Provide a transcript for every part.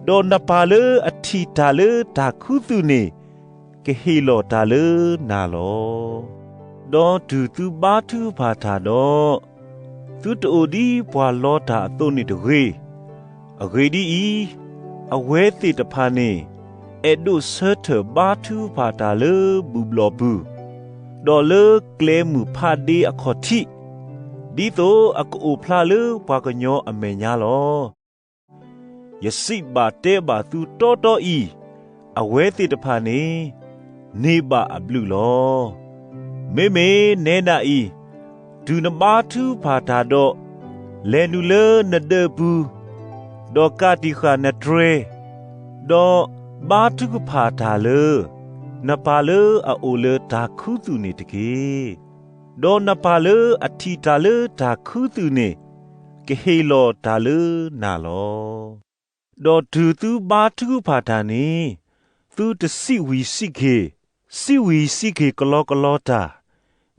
ဒီးနပၢ်လၢအထံၣ်တၢ်လၢတၢ်ခူသူၣ်န့ၣ် ကဟ့ၣ်လီၤတၢ်လၢနၤလီၤ. ဒီးတုၤသုဘါထုကဖၣ်တၢ်ဒီး, သုတအိၣ်ဒ်ပှၤလီတၢ်အသိးန့ၣ်တဂ့ၤ. အဂ့ၢ်ဒ်အံၤ, အဝဲသ့ၣ်တဖၣ်န့ၣ် အဲၣ်ဒိးဆၢထၢၣ်ဘါထုကဖၣ်တၢ်လၢဘူၣ်ဘျီၣ်ပူၤ, ဒီးလၢကျဲမုၢ်ဖးဒ့အခီၣ်ထံး, ဒ်သိးအကအိၣ်ဖျါလၢပှၤကညီအမဲာ်ညါလီၤ. ယစံးဘၣ်တဲဘၣ်သုတီတီအံၤ, အဝဲသ့ၣ်တဖၣ်န့ၣ် န့ၢ်ဘၣ်အဘျုးလီၤ. မ့မ့ၢ်နဲဒၣ်အံၤ, တုၤနဘါထုကဖၣ်တၢ်ဒီး, လဲၤနုာ်လၢနဒၢးပူၤ, ဒီးကးတံာ်ဃာ်နတြဲၤ, ဒီးဘါထုကဖၣ်တၢ်လၢ နပၢ်လၢအအိၣ်လၢတၢ်ခူသူၣ်န့ၣ်တက့ၢ်. ဒီးနပၢ်လၢအထံၣ်တၢ်လၢတၢ်ခူသူၣ်န့ၣ် ကဟ့ၣ်လီၤတၢ်လၢနၤလီၤ. ဒီးတုၤသုဘါထုကဖၣ်တၢ်န့ၣ်, သုတစံးဝံၤစံးက့ၤ, စံးဝံၤစံးက့ၤကလီကလီတၢ်,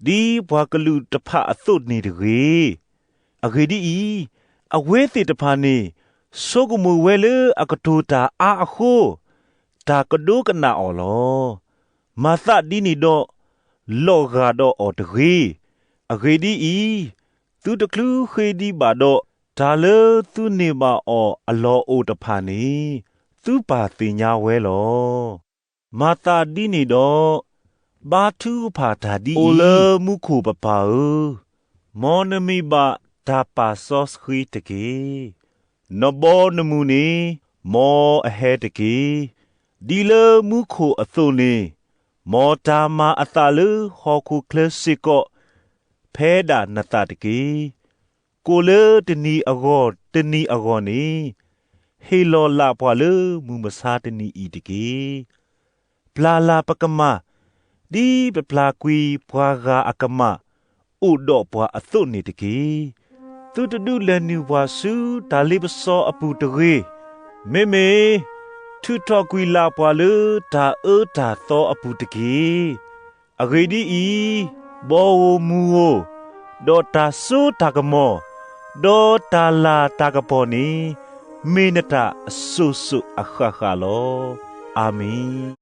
ဒ်ပှၤကလုာ်တဖၣ်အသိးန့ၣ်တဂ့ၤ. အဂ့ၢ်ဒ်အံၤ, အဝဲသ့ၣ်တဖၣ်န့ၣ် ဆိကမိၣ်ဝဲလၢအကတိၤတၢ်အါအဃိ, တၢ်ကဒိကနၣ်အီၤလီၤ. မၤသးဒ်န့ၣ်ဒီး, လီၤဂာ်ဒီးအီၤတဂ့ၤ. အဂ့ၢ်ဒ်အံၤ, သုတချုးဃ့ဒံးဘၣ်ဒီး, တၢ်လၢသုန့ၢ်ဘၣ်အီၤအလီၢ်အိၣ်တဖၣ်န့ၣ် သုပၢ်သ့ၣ်ညါဝဲလီၤ. မၤသးဒ်န့ၣ်ဒီး, ဘါထုကဖၣ်တၢ်ဒ်အံၤ, အိၣ်လၢမူခိၣ်ပပၢ်ဧၢ, မ်နမံၤဘၣ်တၢ်ပာ်စီဆှံတက့ၢ်. နဘီနမုၢ်န့ၣ် မ်အဟဲတက့ၢ်. ဒ်လၢမူခိၣ်အသိးန့ၣ်, မ်တၢ်မၤအသးလၢဟီၣ်ခိၣ်ချၢစ့ၢ်ကီး ဖဲဒၣ်နသးတက့ၢ်. ကိၣ်လၢတနံၤအဂီၢ်တနံၤအဂီၢ်န့ၣ်, ဟ့ၣ်လီၤလၢ်ပှၤလၢမုၢ်မဆါတနံၤအံၤတက့ၢ်. ပျၢ်လၢ်ပကမၢ်, ဒ်ပပျၢ်ကွံာ်ပှၤဂၤအကမၢ်, အိၣ်ဒီးပှၤအသိးန့ၣ်တက့ၢ်. သုတဒုးလဲၤနုာ်ပှၤဆူတၢ်လ့ပစီအပူၤတဂ့ၤ. မ့မ့ၢ်, ထုးထီၣ်ကွံာ်လၢ်ပှၤလၢတၢ်အၢတၢ်သီအပူၤတက့ၢ်. အဂ့ၢ်ဒ်အံၤ, ဘီဧိၤမုၢ်ဧိၤ, ဒီးတၢ်လၤတၢ်ကပီၤန့ၣ်, မ့ၢ်နတၢ်အစိၤစိၤအဃၣ်ဃၣ်လီၤ. အၤမ့ၣ်.